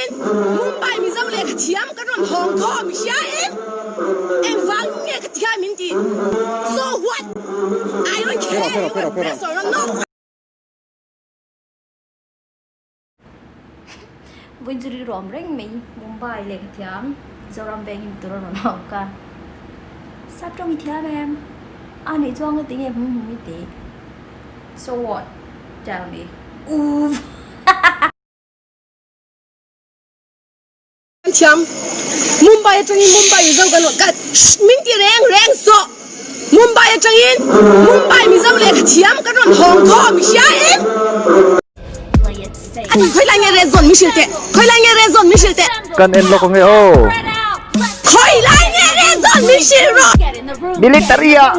atangin Mumbai Mizo lehkha thiam kan rawn hawng khawm i hria em? Engvang nge ka thiam in ti? So what? I don't care you are best or not no. Vawiin chu rilru awm reng mai Mumbai lehkha thiam Zoram veng him tur a rawn awm ka. Sap tawng i thiam em? A nih chuang ka ti nge hmum hmum i ti. So what? Tell me. Oof. Thiam. Mumbai atangin Mumbai Mizo kan rawn kal min ti reng reng sawh. Mumbai atangin Mumbai Mizo lehkha thiam kan rawn hawng khawm i hria em? A ni khawi lai nge red zone min hrilh teh. Khawi lai nge red zone min hrilh teh. Kan en lawk ange aw. Khawi lai nge red zone min hrilh rawh. Military ah.